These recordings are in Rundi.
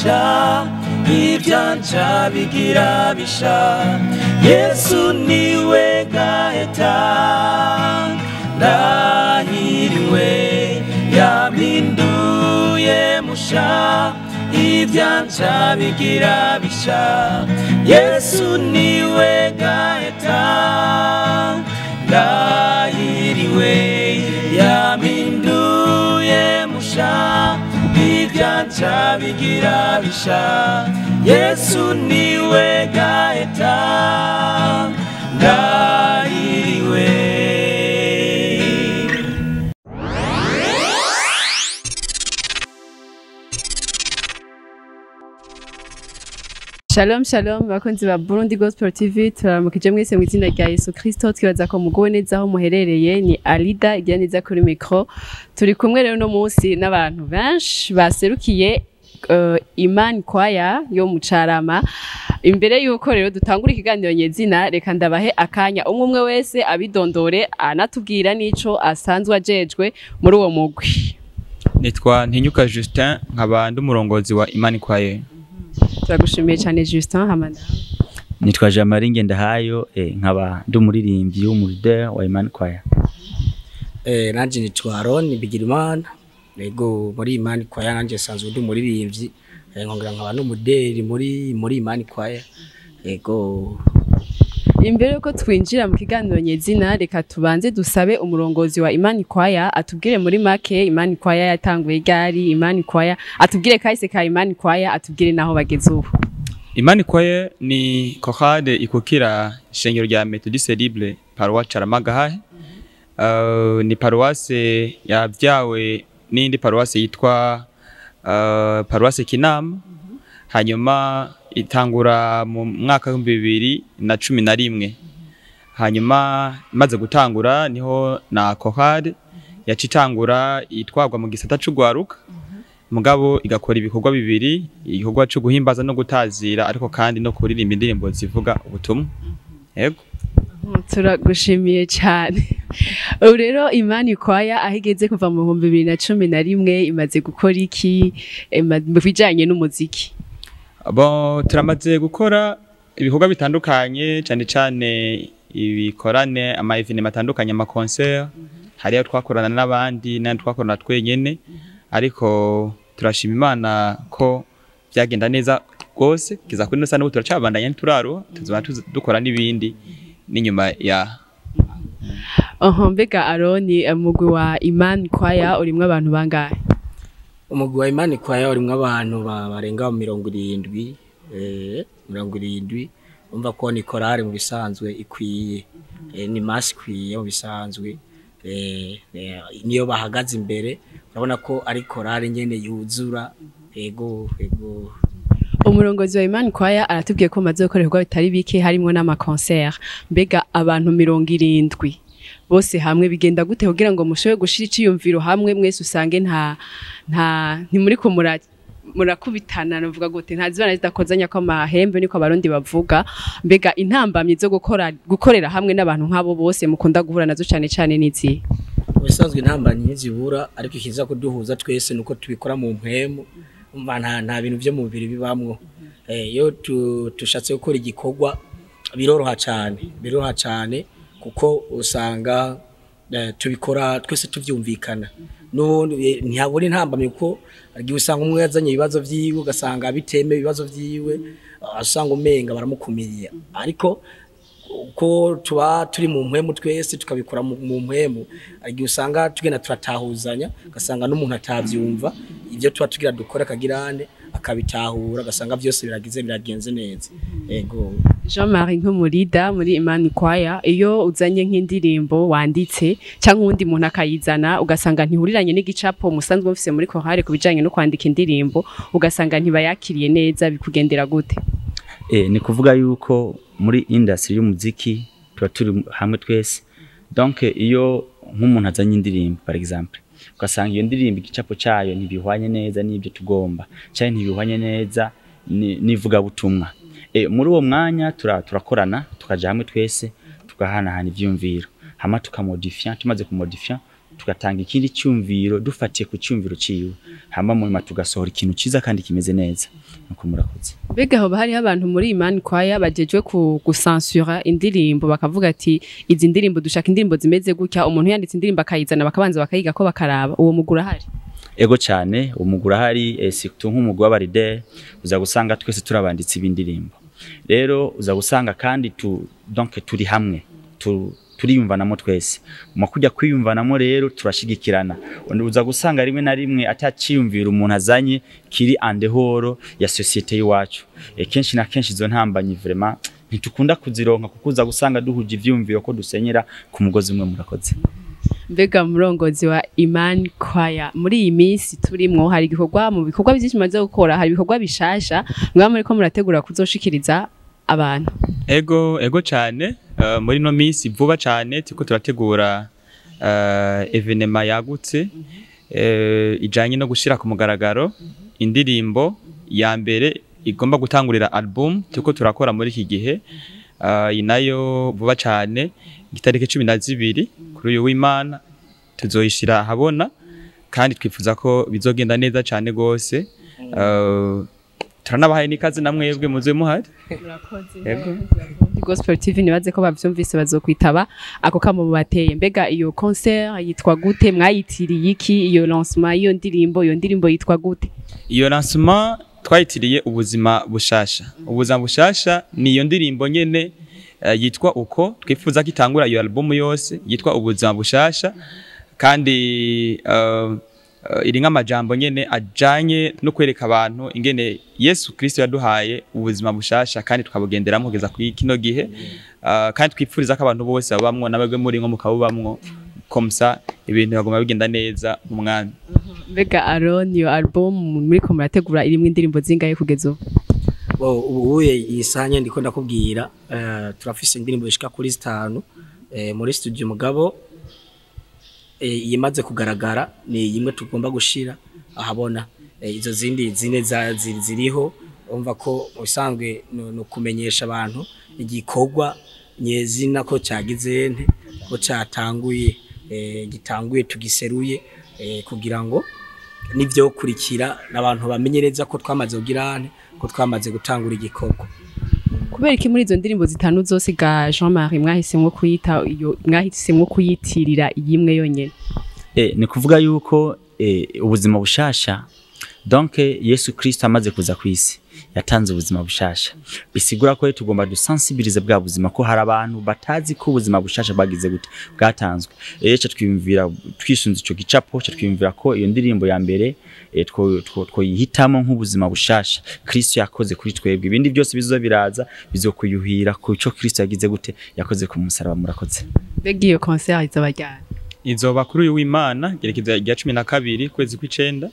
musha, ivyanja bigira bisha. Yesu niwe gaheta, ndahiriwe, yampinduye musha, ivyanja bigira bisha. Yesu niwe gaheta, ndahiriwe, yampinduye musha, ivyanja bigira bisha. Yesu niwe gaheta, ndahiriwe. Shalom shalom bakunzi ba Burundi Gospel TV, turaramukije mwese mu izina rya Yesu Kristo. Twibaza ko muguwe neza aho muherereye. Ni Alida igira neza kuri micro. Turi kumwe rero no munsi n'abantu benshi baserukiye Imani Choir yo mu Carama. Imbere yuko rero dutangura ikiganiro nyezina, reka ndabahe akanya umwe umwe wese abidondore, anatubwira nico asanzwe ajejwe muri uwo mugwi. Nitwa Ntinyuka Justin, nkaba ndi umurongozi wa Imani Choir. Turagushimiye cyane Justin. Hamana. Nitwa Jean Marie Ngendahayo, nkaba ndi umuririmbyi w'umurider wa Imani Choir. Nanje nitwa Aaron Bigirimana. Yego, muri Imani Choir nanje sanzwe ndi umuririmbyi, nkongera nkaba n'umuderi muri Imani Choir. Yego. Imbere yuko twinjira mu kiganiro nyezina, reka tubanze dusabe umurongozi wa Imani Choir atubwire muri make Imani Choir yatanguye ryari, Imani Choir atubwire kahise ka Imani Choir, atubwire naho bageze ubu. Imani Choir ni chorale ikukira ishengero rya Methodiste Libre paroisse Carama Gahahe. Ni paroisse yavyawe n'indi paroisse yitwa paroisse Kinama. Hanyuma itangura mu mwaka 2011. Hanyuma imaze gutangura niho na chorale yacitangura itwagwa mu gisata c'ugwaruka, mugabo igakora ibikorwa bibiri, igikorwa cyo guhimbaza no gutazira, ariko kandi no kuririmba indirimbo zivuga ubutumwa. Yego. Turagushimiye cyane. Ubu rero Imani Choir aho igeze kuva mu 2011 imaze gukora iki mu bijanye n'umuziki? Bon, turamaze gukora ibikorwa bitandukanye, cyane cyane ibikorane, ama evenement atandukanye, ama concert. Hari aho twakorana n'abandi n'andi twakorana twenyene, ariko turashima Imana ko byagenda neza rwose kiza kuri nose. N'ubu turacabandanya, ntituraruha, tuzoba dukora n'ibindi n'inyuma ya. Oho, mbega Aroni, umugwi wa Imani Choir urimwo abantu bangahe? Umugwi wa Imani Choir urimwo abantu barenga 70, 70. Umva ko ni chorale mu bisanzwe ikwiye, ni masse ikwiye mu bisanzwe, niyo bahagaze imbere urabona ko ari chorale nyene yuzura. Ego ego. Umurongozi wa Imani Choir aratubwiye ko maze gukora ibikorwa bitari bike harimo n'ama concert. Mbega abantu 70 bose hamwe bigenda gute kugira ngo mushobore gushira iciyumviro hamwe mwese, usange nta ntimuri ko murakubitana, novuga gute, nta zibana zidakozanya ko amahembe niko abarundi bavuga. Mbega intambamyi zo gukorera hamwe n'abantu nk'abo bose mukunda guhura nazo cane cane n'izihe? Ubusanzwe intambamyi ntizibura, ariko ikiza kuduhuza twese nuko tubikora mu mpwemu. Umva nta bintu vyo mu mubiri bibamwo. Iyo tushatse gukora igikorwa biroroha cyane, biroroha cyane, kuko usanga tubikora twese tuvyumvikana. N'ubundi ntihabura intambamyi, kuko igihe usanga umwe yazanye ibibazo vyiwe, ugasanga biteme ibibazo vyiwe, usanga umenga baramukumiriye. Ariko uko tuba turi mu mpwemu twese tukabikora mu mpwemu, igihe usanga tugenda turatahuzanya, ugasanga n'umuntu atavyumva ivyo tuba tugira dukora akagirane akabitahura, ugasanga vyose biragize biragenze neza. Ego. Jean Marie nk'umurida muri Imani Choir, iyo uzanye nk'indirimbo wanditse cyangwa uwundi muntu akayizana, ugasanga ntihuriranye n'igicapo musanzwe mufise muri chorale ku bijanye no kwandika indirimbo, ugasanga ntibayakiriye neza, bikugendera gute? Ni kuvuga yuko muri industry y'umuziki tuba turi hamwe twese. Donc iyo nk'umuntu azanye indirimbo par exemple, ugasanga iyo ndirimbo igicapo cyayo ntibihwanye neza n'ibyo tugomba, cyane ntibihwanye neza n'ivuga butumwa, muri uwo mwanya turakorana, tukaja hamwe twese, tugahanahana ivyumviro, hama tukamodifya. Tumaze kumodifya Tugatanga ikindi cyumviro dufatiye ku cyumviro ciwe, hama mu nyuma tugasohora ikintu ciza kandi kimeze neza. Nuko murakoze. Mbega hoba hariho abantu muri Imani Choir bajejwe ku gusansura indirimbo, bakavuga ati izi ndirimbo dushaka indirimbo zimeze gutya, umuntu yanditse indirimbo akayizana bakabanza bakayiga ko bakaraba, uwo mugura ahari? Ego cyane, umugura ahari, surtout nk'umugwi w'aba leader uza gusanga twese turabanditsi b'indirimbo. Rero uza gusanga kandi donc turi hamwe, turiyumvanamo twese. Mu kujya kwiyumvanamo rero turashigikirana. Uza gusanga rimwe na rimwe ataciyumvira umuntu azanye kiri en dehors ya société y'iwacu. Kenshi na kenshi izo ntambanyi vraiment ntitukunda kuzironka, kuko uza gusanga duhuje ivyumviro ko dusenyera ku mugozi umwe. Murakoze. Mbega murongozi wa Imani Choir, muri iyi minsi turimwo hari igikorwa, mu bikorwa byinshi mumaze gukora hari ibikorwa bishasha mwaba muriko murategura kuzoshikiriza abantu? Ego cyane, muri no minsi vuba cyane turiko turategura événement yagutse ijanye no gushira ku mugaragaro indirimbo ya mbere igomba gutangurira album turiko turakora muri iki gihe. Iyi nayo vuba cyane, itariki 12 kuri uyu w'Imana, tuzoyishira ahabona, kandi twifuza ko bizogenda neza cyane gose. Turanabahaye n'ikaze namwebwe muze muhari. Ego. Gospel TV nibaze ko bavyumvise bazokwitaba ako kamo bateye. Mbega iyo concert yitwa gute? Mwayitiriye iki? Iyo lancement iyo ndirimbo yitwa gute? Iyo lancement twayitiriye Ubuzima Bushasha. Ubuzima Bushasha ni iyo ndirimbo nyene yitwa uko twifuza ko itangura iyo album yose, yitwa Ubuzima Bushasha, kandi iri nk'amajambo nyene ajanye no kwereka abantu ingene Yesu Kristo yaduhaye ubuzima bushasha kandi tukabugenderamo kugeza kuri kino gihe. Kandi twipfuriza ko abantu bose babamwo, nabagwe muri nko mukabubamwo, comme ça ibintu bagoma bigenda neza mu mwami. Mbega Aaron, iyo album muriko murategura irimwo indirimbo zingahe kugeza ubu? Bo ubu iyi sanya ndiko ndakubwira, turafise indirimbo zishika kuri 5 muri studio, mugabo iyimaze kugaragara ni imwe tugomba gushira ahabona. Izo zindi zine ziriho, umva ko usanzwe no kumenyesha abantu igikorwa nyezina ko cyagize nte, ko cyatanguye, gitanguye tugiseruye, kugira ngo nivyo kurikira n'abantu bamenyereza ko twamaze kugira ko twamaze gutangura igikorwa. Kubera iki muri izo ndirimbo 5 zose ga Jean-Marie mwahisemwo kuyita iyo, mwahisemwo kuyitirira iyimwe yonyene? Ni kuvuga yuko ubuzima bushasha, donc Yesu Kristo amaze kuza kwisi yatanze ubuzima bushasha, bisigura ko tugomba dusensibilize bwa buzima, ko hari abantu batazi ko ubuzima bushasha bagize gute bwatanzwe. Cha twiyumvira twisunze ico gicapo, cha twiyumvira ko iyo ndirimbo ya mbere twoyihitamo nk'ubuzima bushasha Kristo yakoze kuri twebwe. Ibindi byose bizoza biraza bizokuyuhira ku ico Kristo yagize gute yakoze ku musaraba. Murakoze. Mbega iyo concert izoba ryari? Izoba kuri uyu w'Imana gerekezo rya 12 kwezi kw'icenda.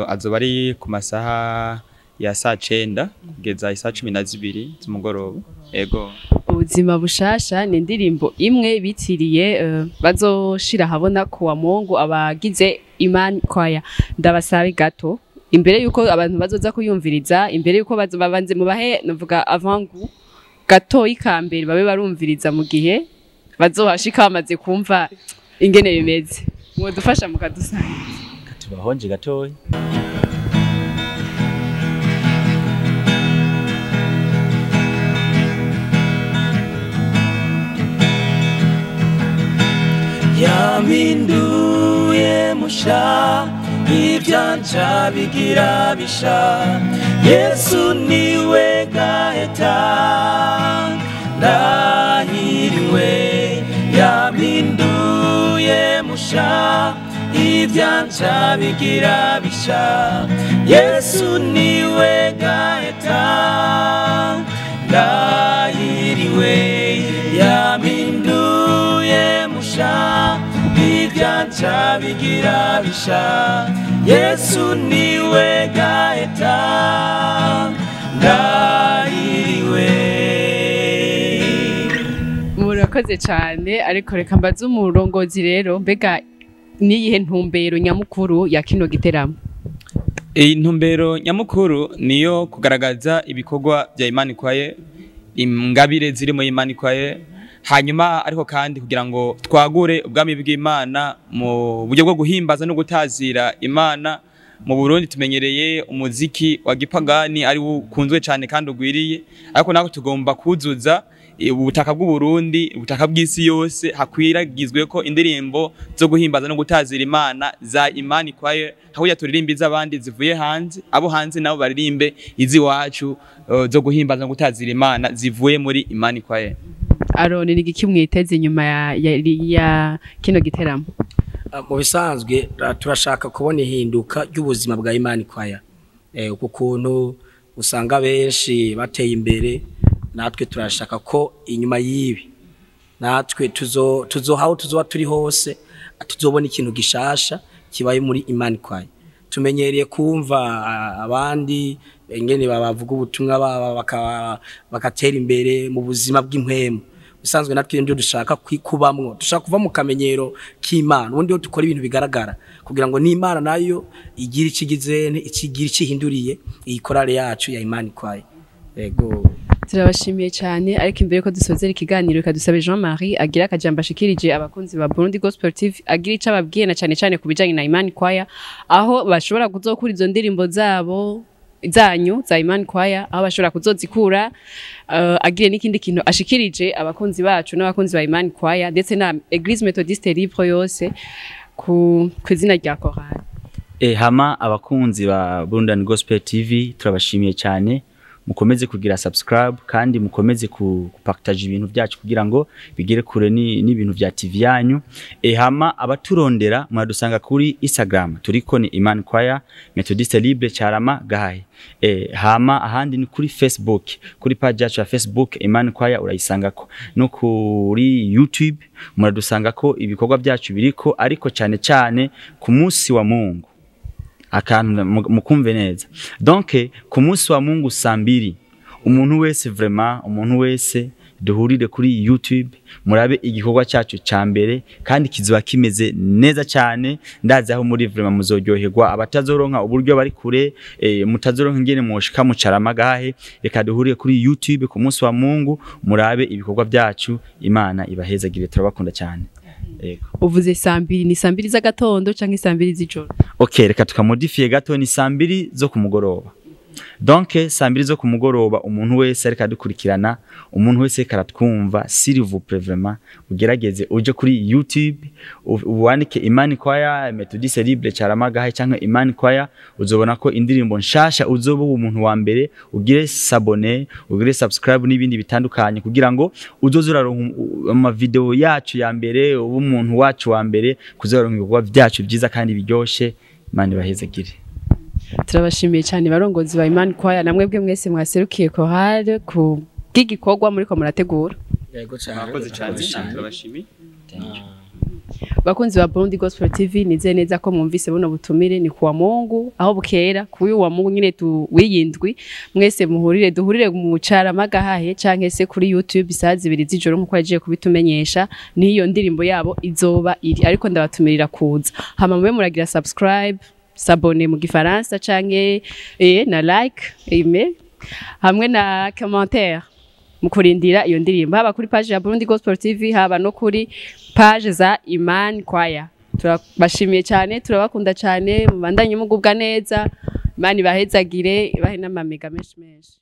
Azoba ari ku masaha ya saa 9 kugeza isaa 12 z'umugoroba. Ego. Ubuzima Bushasha ni indirimbo imwe bitiriye, bazoshira habona ku wa Mungu abagize Imani Choir. Ndabasabe gato imbere yuko abantu bazoza kuyumviriza, imbere yuko babanze mubahe novuga avangu gato ikambere babe barumviriza, mu gihe bazohashika bamaze kumva ingene bimeze, mwodufasha mukadusangiza. Tubahonje gatoya. Yampinduye musha, ibyanca bigira bisha, Yesu niwe gaheta ndahiriwe. Yampinduye musha, ibyanca bigira bisha, Yesu niwe gaheta ndahiriwe. Yampinduye musha, ibyanca bigira bisha, Yesu niwe gaheta ndahiriwe. Murakoze cyane, ariko reka mbaze umurongozi rero, mbega niyihe ntumbero nyamukuru ya kino giteramo? Iyi ntumbero nyamukuru niyo kugaragaza ibikorwa bya Imani Choir, ingabire ziri mu Imani Choir, Hanyuma ariko kandi kugira ngo twagure ubwami bw'Imana mu buryo bwo guhimbaza no gutazira Imana. Mu Burundi tumenyereye umuziki wa gipagani ari ukunzwe cyane kandi ugwiriye, ariko nako tugomba kuzuza ubutaka bw'u Burundi, ubutaka bw'isi yose, hakwiragizwe ko indirimbo zo guhimbaza no gutazira Imana za Imani Choir, hakurya turirimba iz'abandi zivuye hanze, abo hanze nabo baririmbe iz'iwacu zo guhimbaza no gutazira Imana zivuye muri Imani Choir. Aaron, ni igiki mwiteze inyuma ya kino giteramo? Mu bisanzwe turashaka kubona ihinduka ry'ubuzima bwa Imani Choir. Uku kuntu usanga benshi bateye imbere, natwe turashaka ko inyuma y'ibi natwe tuzohaho tuzoba turi hose tuzobona ikintu gishasha kibaye muri Imani Choir. Tumenyereye kumva abandi ingene babavuga ubutumwa bakatera imbere mu buzima bw'impwemu. Usanzwe natwe ndio dushaka kubamwo, dushaka kuva mu kamenyero k'Imana, ubundi dukora ibintu bigaragara kugira ngo n'Imana nayo igira ikigizene, ikigira ikihinduriye iyi korale yacu ya Imani Choir. Yego, turabashimiye cyane. Ariko imbere ko dusozera ikiganiro, reka dusabe Jean Marie agira akajambo ashikirije abakunzi ba Burundi Gospel TV, agira ico ababwiye na cyane cyane ku bijanye na Imani Choir, aho bashobora kuzokura izo ndirimbo zabo zanyu za Imani Choir, aho bashobora kuzozikura, agire n'ikindi kintu ashikirije abakunzi bacu n'abakunzi ba Imani Choir ndetse na Eglise Methodiste Libre yose ku izina rya chorale. Hama abakunzi ba Burundian Gospel TV turabashimiye cyane, mukomeze kugira subscribe kandi mukomeze kupartage ibintu byacu kugira ngo bigere kure n'ibintu vya TV yanyu. Hama abaturondera muradusanga kuri Instagram, turiko ni Imani Choir Methodiste Libre Carama Gahahe. Hama ahandi ni kuri Facebook, kuri page yacu ya Facebook Imani Choir urayisangako, no kuri YouTube muradusangako ibikorwa byacu biriko, ariko cyane cyane ku munsi wa Mungu akantu mukumve neza. Donc ku munsi wa Mungu saa mbiri, umuntu wese vraiment, umuntu wese duhurire kuri YouTube murabe igikorwa cyacu ca mbere, kandi kizoba kimeze neza cyane. Ndazi aho muri vraiment muzoryoherwa, abatazoronka uburyo bari kure, mutazoronka ingene mwoshika mu Carama Gahahe, reka duhurire kuri YouTube ku munsi wa Mungu murabe ibikorwa byacu. Imana ibahezagire, turabakunda cyane. Yego. Uvuze saa mbiri, ni saa mbiri z'agatondo canke saa mbiri z'ijoro? Okay, reka tukamodifiye gato, ni saa mbiri zo kumugoroba. Donc saa mbiri zo kumugoroba, umuntu wese ariko adukurikirana, umuntu wese ariko aratwumva, s'il vous plaît vraiment ugerageze uje kuri YouTube wandike Imani Choir Methodiste Libre Carama Gahahe canke Imani Choir, uzobona ko indirimbo nshasha, uzoba umuntu wa mbere ugire s'abonner, ugire subscribe n'ibindi bitandukanye kugira ngo uzoze uraronka ama video yacu ya mbere, ubu umuntu wacu wa mbere kuzoronka ibikorwa byacu byiza kandi biryoshe. Imana ibahezagire. Turabashimiye cyane barongozi ba Imani Choir, namwe bwe mwese mwaserukiye chorale ku bw'igikorwa muriko murategura. Yego cyane. Murakoze cyane, turabashimiye. Bakunzi ba Burundi Gospel TV, nizeye neza ko mwumvise buno butumire. Ni kuwa Mungu aho bukera, kuyu wa Mungu nyine tu wiyindwi, mwese muhurire, duhurire mu Carama Gahahe canke se kuri YouTube isaha 2 z'ijoro nkuko yagiye kubitumenyesha, niyo ndirimbo yabo izoba iri, ariko ndabatumirira kuza. Hama mube muragira subscribe, s'abonner mu gifaransa, canke na like, aime hamwe na commentaire mu kurindira iyo ndirimbo, haba kuri page ya Burundi Gospel TV, haba no kuri page za Imani Choir. Turabashimiye cyane, turabakunda cyane, mubandanye mugubwa neza. Imana ibahezagire, ibahe n'amamega menshi menshi.